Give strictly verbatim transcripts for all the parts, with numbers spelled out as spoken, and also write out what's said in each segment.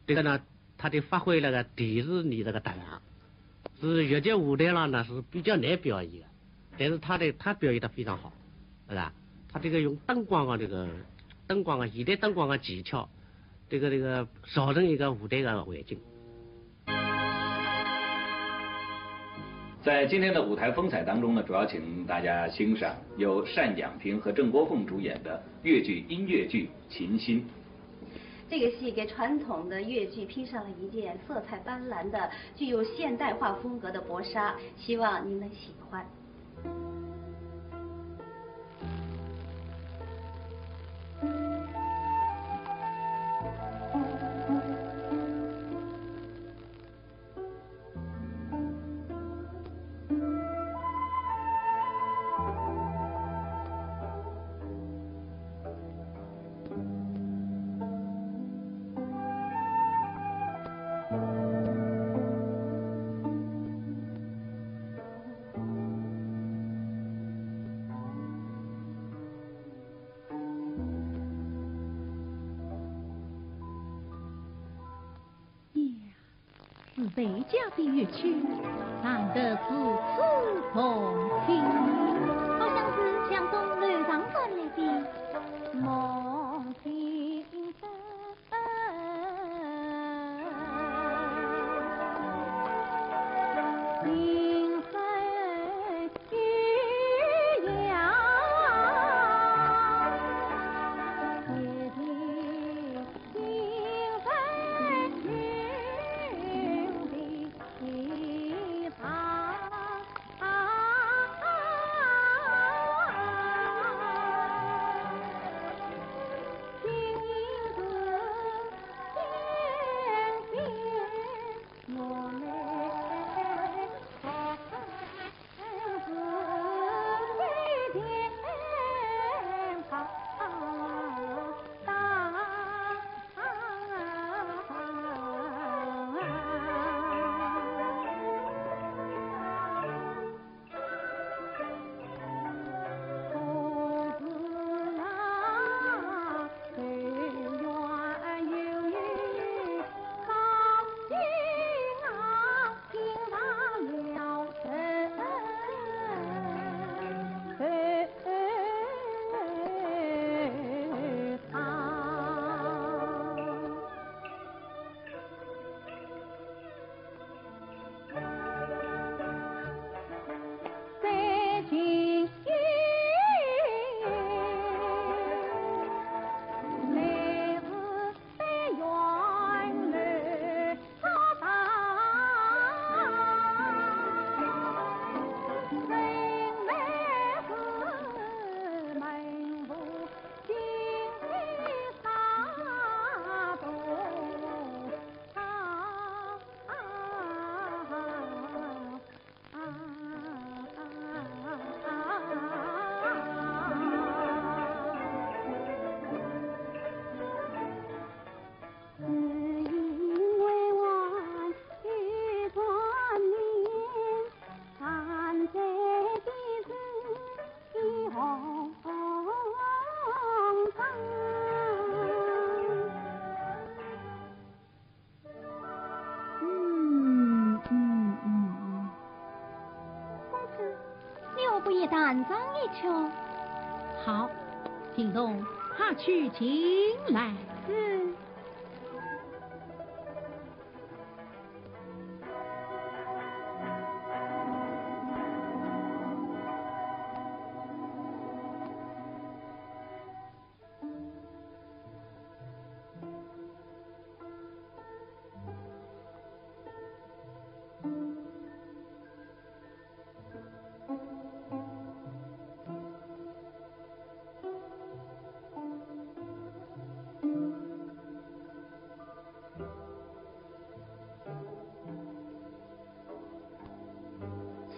这个呢，他就发挥了个电视艺术个特长，是越剧舞台上呢是比较难表演的，但是他的，他表演得非常好，是吧？他这个用灯光啊，这个灯光啊，现代灯光的技巧，这个，这个造成一个舞台的环境。 在今天的舞台风采当中呢，主要请大家欣赏由单蒋平和郑国凤主演的越剧音乐剧《琴心》。这个戏给传统的越剧披上了一件色彩斑斓的、具有现代化风格的薄纱，希望您能喜欢。是谁家的乐曲弹得如此动听？好像是江东楼上传来的。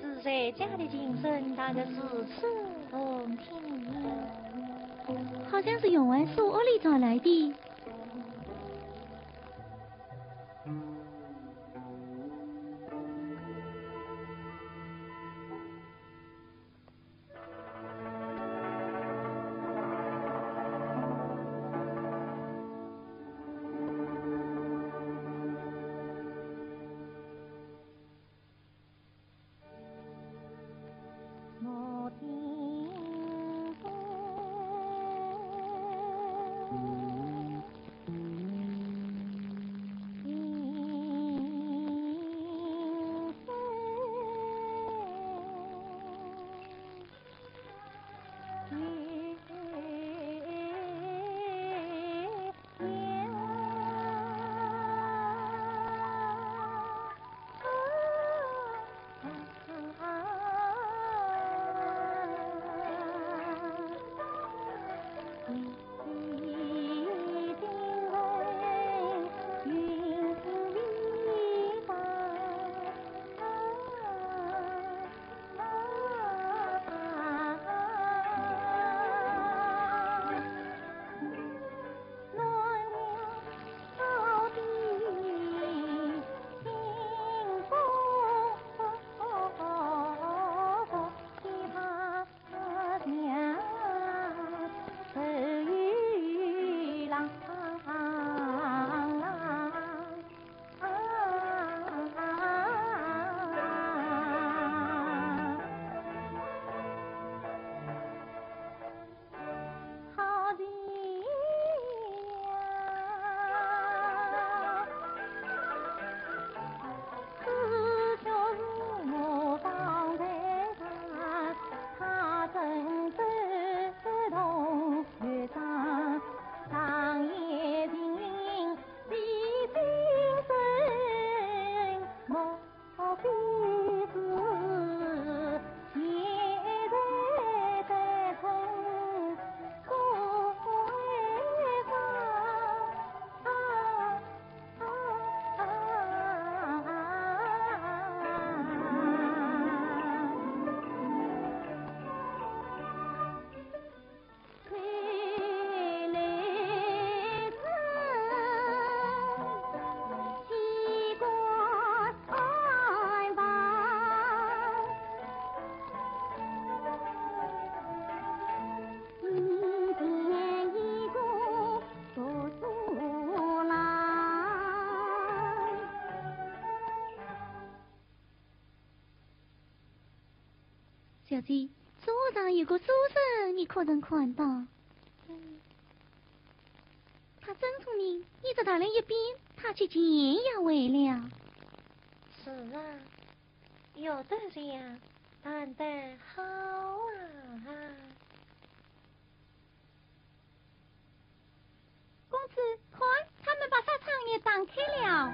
是谁家的琴声弹得如此动听？好像是员外叔屋里传来的。姐，桌上有个书生，你可曾看到？嗯。他真聪明，你只带了一遍，他去见也会了。是啊，有的人呀，办得好啊。 公子，看，他们把纱窗也打开了。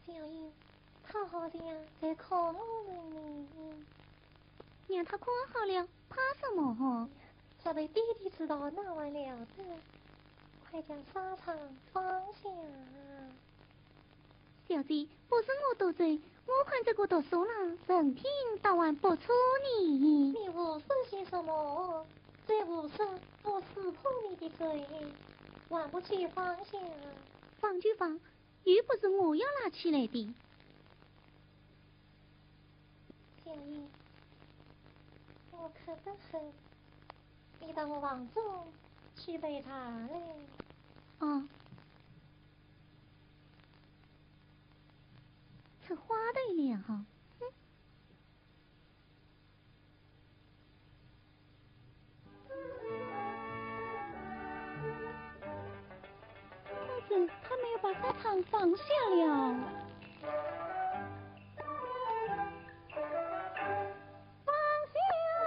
小英，她好像在看我们呢。让她看好了，怕什么？若被爹爹知道，那还了得？快将纱窗放下。小姐，不是我多嘴，我看这个读书郎，成天到晚不出呢。你胡说些什么？这胡说不识破你的嘴，还不去放下？放就放， 又不是我要拉起来的。小英，我渴得很，你到我房中去备茶来。哦。出花头了哈，哼。 公子，他没有把纱窗放下了。放下了。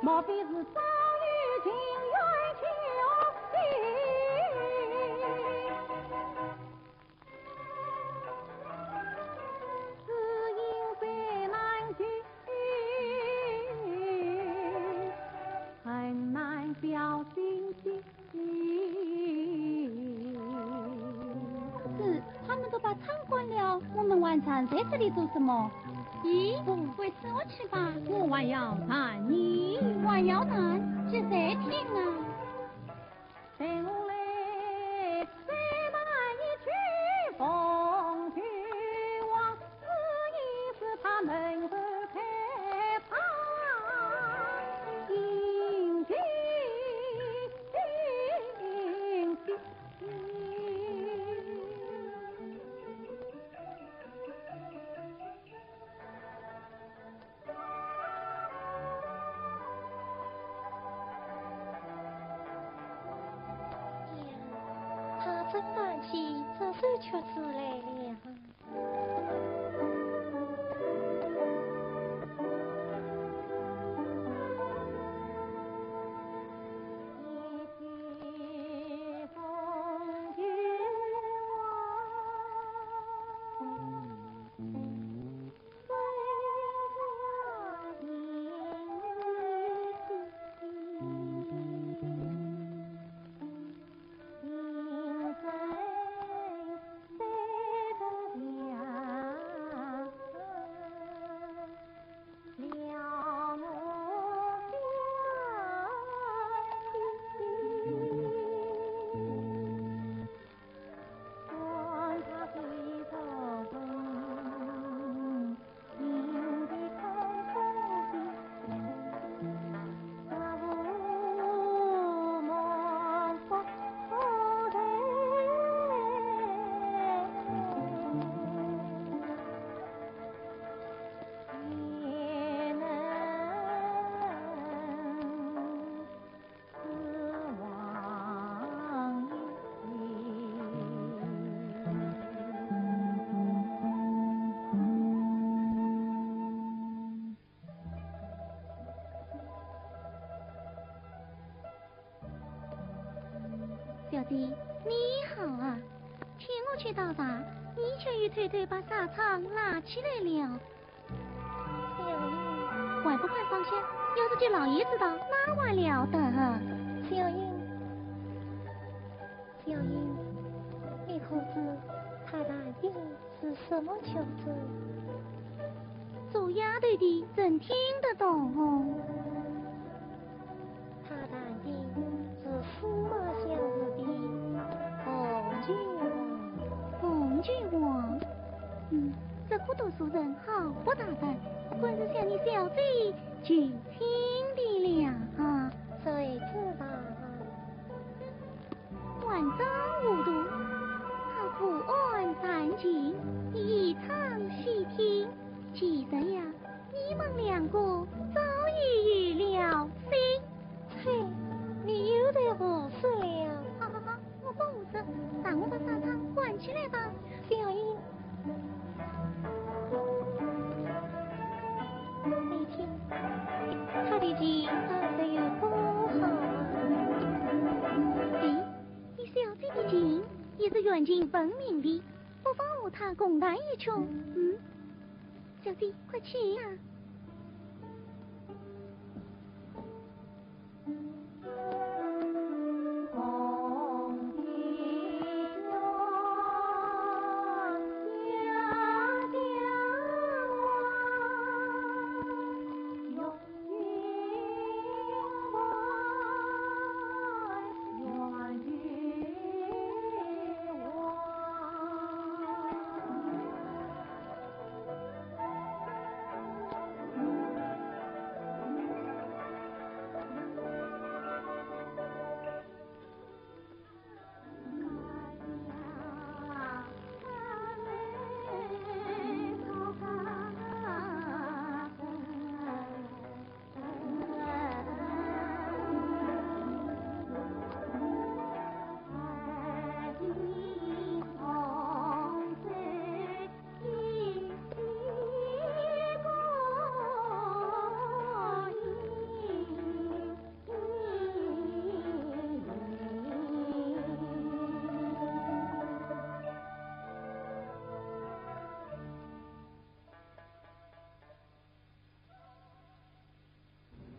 莫非是早有情缘旧情？只因水难聚，恨难表心迹。 是，他们都把唱关了，我们还站在这里做什么？咦，不，回书去吧。我还要谈你。还要谈？现在听啊。他真忘记这首曲子来了。 小姐，你好啊！听我去倒茶，你却又偷偷把纱窗拉起来了。小英，还不快放下？要是给老爷知道，那还了得啊！小英，小英，你可知他弹的是什么曲子？做丫头的怎听得懂？他弹的是司马相如的《红楼梦》。《红楼梦》？嗯，这个读书人好不大胆，敢是想你小姐就听的了啊？谁知道？ 万般糊涂，他不安弹琴，一唱细听。其实呀，你们两个早已有了心。切，你又在胡说了。好好好，我不胡说，让我把纱窗关起来吧。小英， 你听，他的琴弹得有多好啊！咦，你小姐的琴也是远近闻名的，不妨和她共弹一曲。嗯，小姐，快去呀！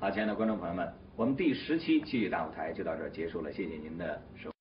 好，亲爱的观众朋友们，我们第十期《戏剧大舞台》就到这儿结束了，谢谢您的收。